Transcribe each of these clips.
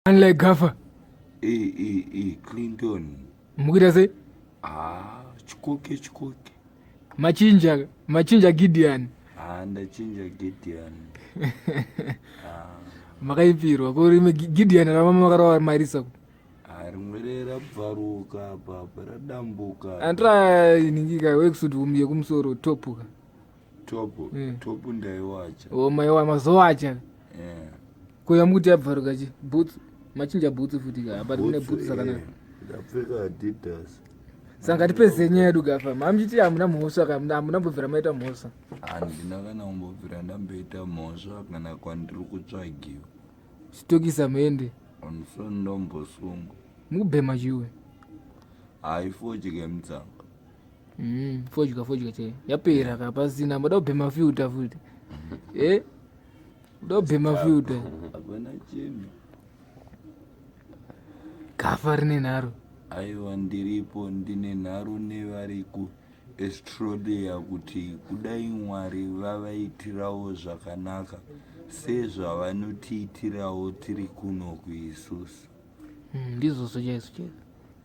Unlike Gafa. E, e, e, Clinton. Mukuita sei? Ah, chikoke chikoke. Machinja, machinja Gideon. Ah, ndachinja Gideon. Ah. Makaipirwa ko rimwe Gideon ramama makarova marisa ku. Ah, rimwe rabvaruka apa apa radambuka. Andra ningika worksuit yekumusoro top ka. Top, top ndaiwacha. Oh, maiwa mazowacha. Yeah. Ko yamukuti yabvaruka chi boots machinja boots futi ka but mune boots dzakanaka. Ndapfeka Adidas. Saka tipedze nyaya yedu gafa. Mamuchiti hamuna mhosva ka hamuna mbobvira maita mhosva. Handina kana kumbobvira ndamboita mhosva kana kwandiri kutsvagiwa. Chitokisa muende. Handisati ndombosungwa. Mukubhema chiwe. Haifodya mutsanga. Fodya fodya chaiyo yapera ka pasina moda kubhema filter futi eh uda kubhema filter Hapana chinhu. Gafa rine nharo. Aiwa ndiripo ndine nharo nevari kuEstrodea kuti kudai Mwari vavaitirawo zvakanaka sezvavanotiitirawo tiri kunoku isusu. Ndizvozvo chaizvo chaizvo.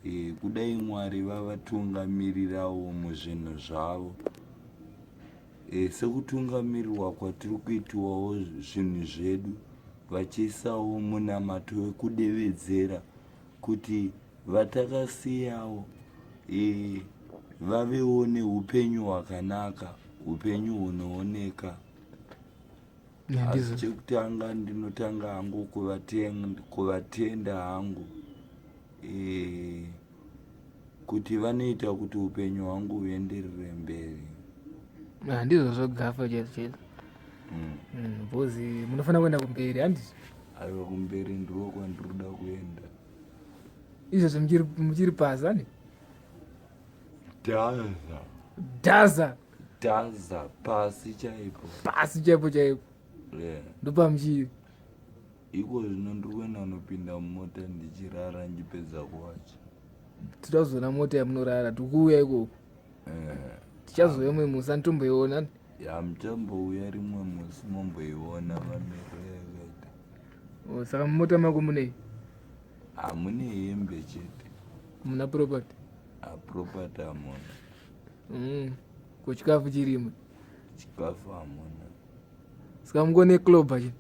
E, kudai Mwari vavatungamirirawo muzvinhu zvavo e, sekutungamirirwa kwatiri kuitiwawo zvinhu zvedu vachiisawo munamato wekudevedzera kuti vatakasiyawo e, vavewo neupenyu hwakanaka upenyu hunooneka. Asi chekutanga ndinotanga hangu kuvatenda hangu e, kuti vanoita kuti upenyu hwangu huenderere mberi. Handizvo zvogafa chaizvo chaizvo. Because munofanira kuenda kumberi handizvo? Aiwa kumberi ndiro kwandinoda kuenda. Izvozvo muchiri pasi handi? Dhaza. Dhaza. Dhaza pasi chaipo. Pasi chaipo chaipo. Yeah. Ndopamuchiri. Iko zvino ndiri kuenda kunopinda mumota ndichirara ndichipedza kuwacha. Tinozoona mota yamunorara tikuuya ikoko. Eh. Tichazouya mumwe musi anditomboiona. Ya muchambouya rimwe musi momboiona mamiriro yakaita. Oh, saka mumota mako munei? Hamune hembe chete. Muna property? A property hamuna. Ko chikafu chirimo? Chikafu hamuna. Saka mungone clover chete?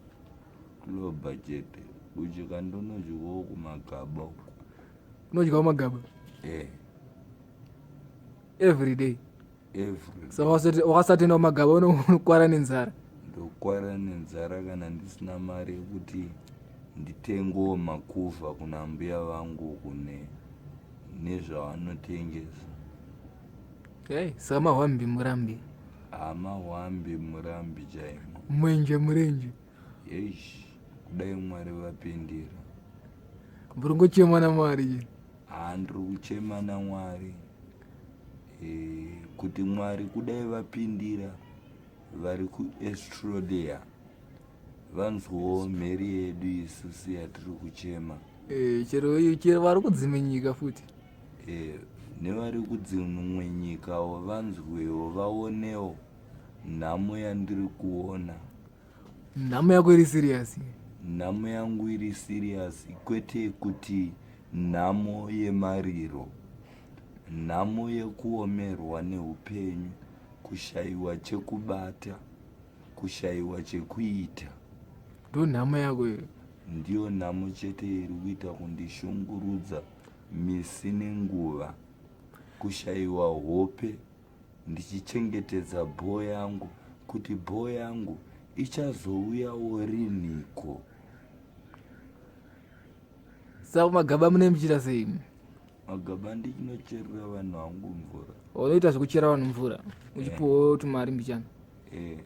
Clover chete. Kudya ndonodyawo kumagaba uko. Unodya kumagaba? Eh. Every day? Every. Saka wakasatenda kumagaba unokwara nenzara? Ndokwara nenzara kana ndisina mari yekuti nditengewo makuvha kuna mbuya vangu kune nezvavanotengesa. Hey, saka mahwambi murambi. Hamahwambi murambi chaimo. Mwenje murenje. Eish, kudai Mwari vapindira. Muri ngochema naMwari. Handiri kuchema naMwari. E, kuti Mwari kudai vapindira vari kuEstrodea vanzwawo mheri yedu isusu yatiri kuchema. E, chero chero vari kudzimwe nyika futi. E, nevari kudzimwe nyikawo vanzwewo vaonewo nhamo yandiri kuona. Nhamo yako iri serious. Nhamo yangu iri serious kwete kuti nhamo yemariro. Nhamo yekuomerwa neupenyu, kushaiwa chekubata, kushaiwa chekuita. Ndo nhamo yako iyo. Ndiyo nhamo chete iri kuita kundishungurudza misi nenguva. Kushaiwa hope ndichichengetedza bho yangu kuti bho yangu ichazouyawo rinhiko. Saka magaba mune muchiita sei? Magaba ndinocherera vanhu vangu mvura. Unoita zvekuchera vanhu mvura uchipuwawo tumari mbichana? Eh.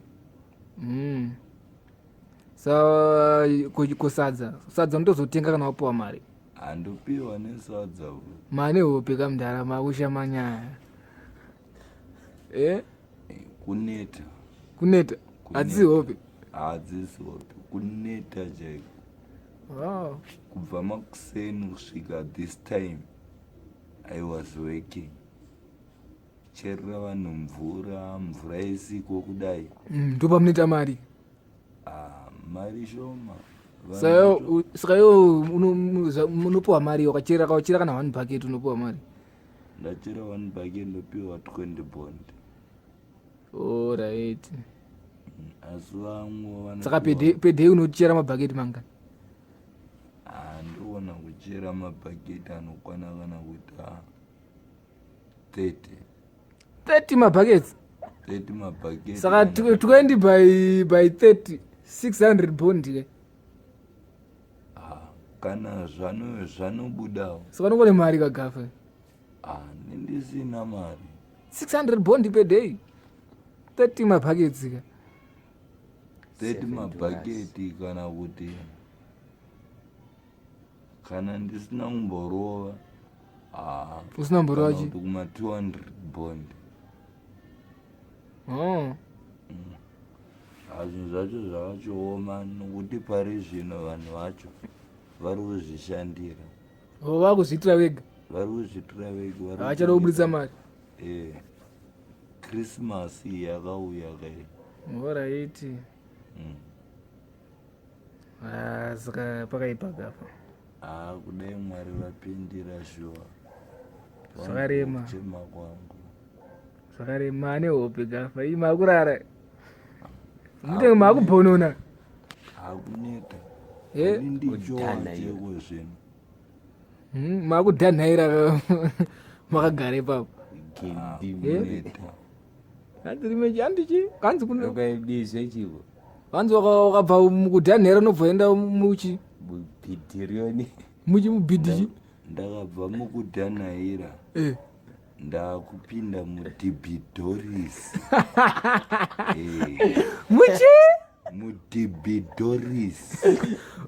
Sa ko sadza, sadza unotozotenga kana wapuwa mari? Handopiwa nesadza. Mane hope kamudhara makusha manyaya. Eh? Kuneta. Kuneta. Hadzisi hope. Hadzisi hope. Kuneta chaiko. Wow. Kubva makuseni kusvika this time I was working. Cherera vanhu mvura, mvura isiko kudai. Ndopamunoita mari. Ah, mari shoma. Saka iwo unopiwa mari wakachera kawachera kana one bucket unopiwa mari? Ndachera one bucket ndopiwa 20 bond. Alright. Asi vamwe saka per day unochera mabhaketi mangani? Ah, ndoona kuchera mabhaketi anokwana kana kuita 30. 30 mabhaketi? 30 mabhaketi. Saka 20 by 30, 600 bond ke. Ah, kana zvanobudawo. Saka unongone mari kagafa? Ah, nendisina mari. 600 bond per day, 30 mabhaketi ka. 30 mabhaketi, kana kuti kana ndisina kumborova, ah, Usina kumborova kana chi? kuti kuma 200 bond. Oh. Zvinhu zvacho zvakachioma nokuti pari zvino vanhu vacho vari kuzvishandira. Oh, vakuzviitira vega. Vari kuzviitira vega, vari Havachada kubudisa mari. Eh, Christmas iyi yakauya kai. Alright. Ah, saka pakaipa gafa. Ah, kudai Mwari vapindira shuwa. Zvakarema. Chema kwangu. Zvakarema nehope gafa iyi makurara mutenge makubhonona. Hakuneta. Eh? Ini ndichowa Kudhana iyo. cheko zvino. Makudhanhaira makagara ipapo. Ah, Eh? kuneta. Hanzi rimwe handichi hanzi kuno Ukaibizve chivo. Hanzi wakabva mukudhanhaira unobva enda muchi Mubhidhirioni. Muchi mubhidhichi. Ndakabva mukudhanhaira, ndakupinda mudhibhidoris. Eh, Muchi mudhibhidoris.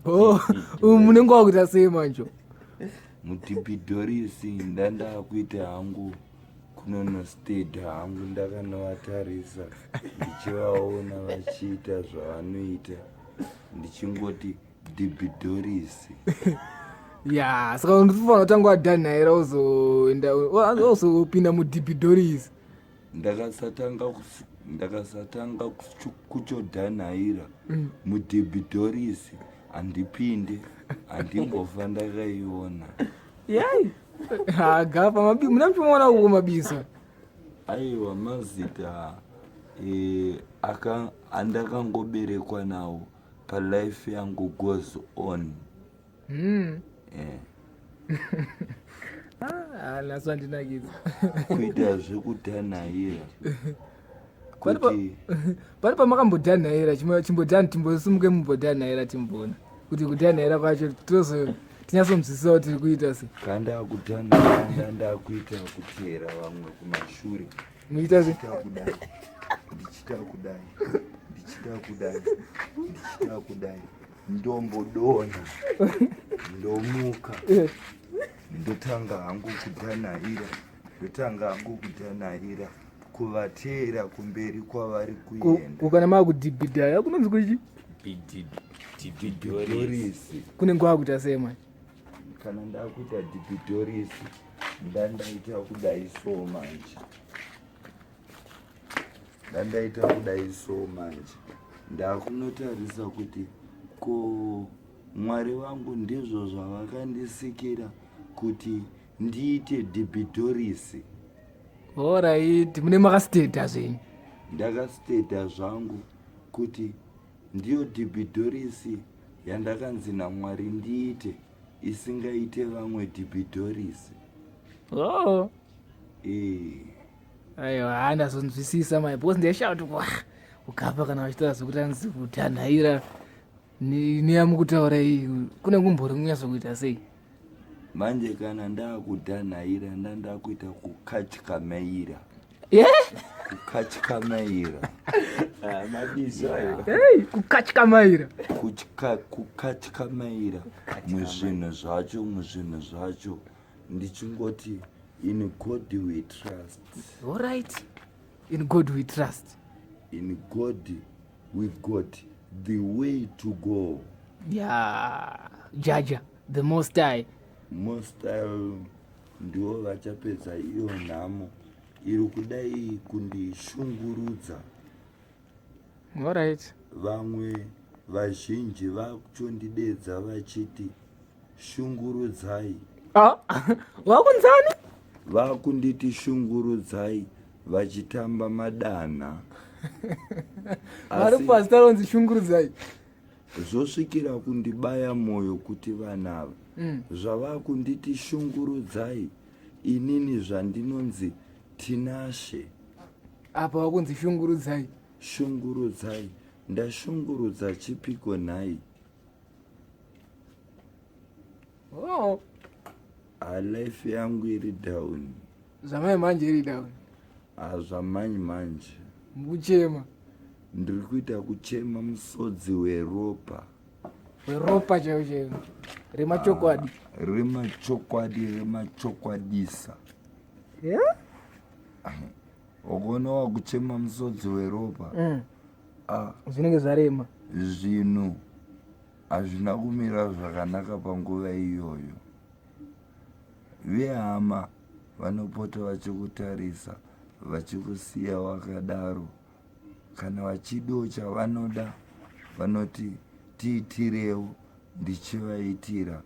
Oh, munenge wakuita sei manjo? Mudhibhidoris ndandakuita hangu kunonostedha hangu, ndakanovatarisa ndichivaona vachiita zvavanoita, ndichingoti dhibhidoris. Ya, saka unofanira kutanga wadhanhaira uzoenda uzopinda mudhibhidoris. Ndakasatanga kuchodhanhaira mudhibhidoris handipinde, handimbofa ndakaiona. Yai gafa muna muchimaona uko mabisa. Aiwa, mazita andakangoberekwa nawo palife yangu goes on. Ah, naso andinakidza. Kuita zvekudhanhaira kuti Pari pamakambodhanhaira, chimbodhani, timbosimuke mumbodhanhaira timboona kuti kudhanhaira kwacho tozo tinyatsonzwisisa kuti tiri kuita sei. Kandakudhanhaira ndandakuita kuteera vamwe kumashure. Muchiita sei? Ndichita kudai, ndichita kudai, ndichita kudai, ndichita kudai, ndombodonha, ndomuka, ndotanga hangu kudhanhaira, ndotanga hangu kudhanhaira kuvateera kumberi kwavari kuenda. Kukana maakudhibhidhaya kunonzi kuchi? Dhibhidhoris. Dhibhidhorisi. Kunenge kwakuita sei manje? Kana ndakuita dhibhidhorisi ndandaita kudai so manje, ndandaita kudai so manje, ndakunotarisa kuti ko Mwari vangu ndizvo zvavakandisikira kuti ndiite dhibhidhorisi. Alright, mune makastedha zvenyu. Ndakastedha zvangu kuti ndiyo dhibhidhorisi yandakanzi naMwari ndiite, isingaite vamwe dhibhidhorisi. Oh. Ee. Aiwa, handazonzwisisa mai, because ndaishaya kuti wa ugapa kana vachitaura zvekuti anzi kudhanhaira neyamukutaura iyi kune kumbori kunyatsokuita sei. Manje kana ndaakudhanhaira ndandakuita kukatyamaira. Ye. Kukatyamaira. Mabizo ayo. Hey, kukatyamaira. Kukatyamaira muzvinhu zvacho, ndichingoti in God we trust. Alright, in God we trust. In God we got the way to go. Ya, jaja the Most High. Most High ndivo vachapedza iyo nhamo iri kudai kundishungurudza. Alright. Vamwe. Vazhinji vakutondidedza vachiti shungurudzai. Ah, wakunzani? Vakunditi shungurudzai vachitamba madanha. Vari pazita ronzi shungurudzai. Zvosvikira kundibaya moyo kuti vanhu ava zvavakunditi shungurudzai inini zvandinonzi Tinashe. Apa wakunzi shungurudzai. Shungurudzai. Ndashungurudza chipiko nhai? Oh. Ah, life yangu iri down. Zvamai manje iri down. Ah, zvamai manje. Mukuchema. Ndiri kuita kuchema musodzi weropa. Weropa chaiwo chaiwo. Remachokwadi. Ah, remachokwadi, remachokwadisa. Yeah? Ukaona wakuchema musodzi weropa. Ah, Zvinenge zvarema. Zvinhu hazvina kumira zvakanaka panguva iyoyo. Vehama vanopota vachikutarisa vachikusiya wakadaro. Kana vachidawo chavanoda vanoti tiitirewo ndichivaitira.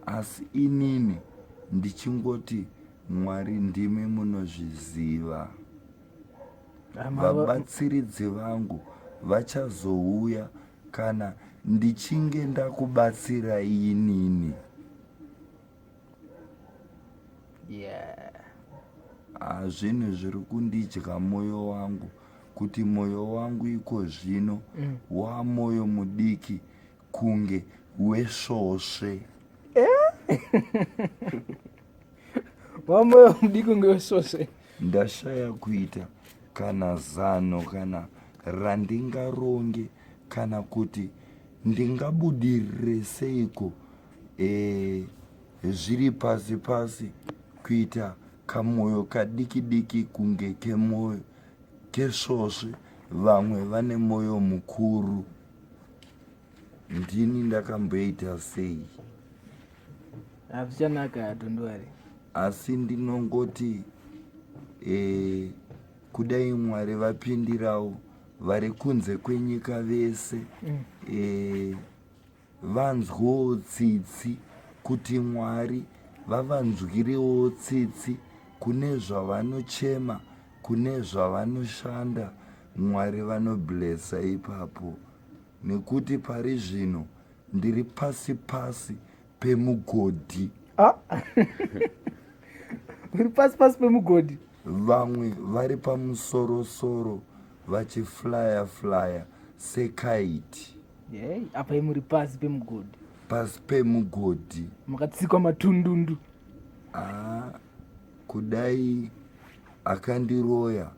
Asi inini ndichingoti Mwari ndimi munozviziva. Vabatsiridzi vangu vachazouya kana ndichinge ndakubatsirai inini. Yeah. Ah, zvinhu zviri kundidya moyo wangu kuti moyo wangu iko zvino wamoyo mudiki kunge wesvosve. Wamoyo mudiki kunge wesvosve. Ndashaya kuita kana zano kana randingaronge kana kuti ndingabudirire seiko e, zviri pasi pasi kuita kamoyo kadiki diki kunge kemoyo kesvosve vamwe vane moyo mukuru. Ndini ndakamboita sei? Hazvichanaka, don't worry. Asi ndinongoti e, kudai Mwari vapindirawo vari kunze kwenyika vese e, vanzwewo tsitsi kuti Mwari vavanzwirewo tsitsi kune zvavanochema kune zvavanoshanda Mwari vanoblessa ipapo nekuti pari zvino ndiri pasi pasi pemugodhi. Ah. Uri pasi pasi pemugodhi. Vamwe vari pamusoro soro vachiflya flya sekaiti. Yey, apa imuri pasi pemugodhi. Pasi pemugodhi. Makatsikwa matundundu. Ah, kudai akandiroya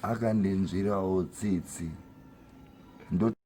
akandinzwirawo tsitsi. Ndo.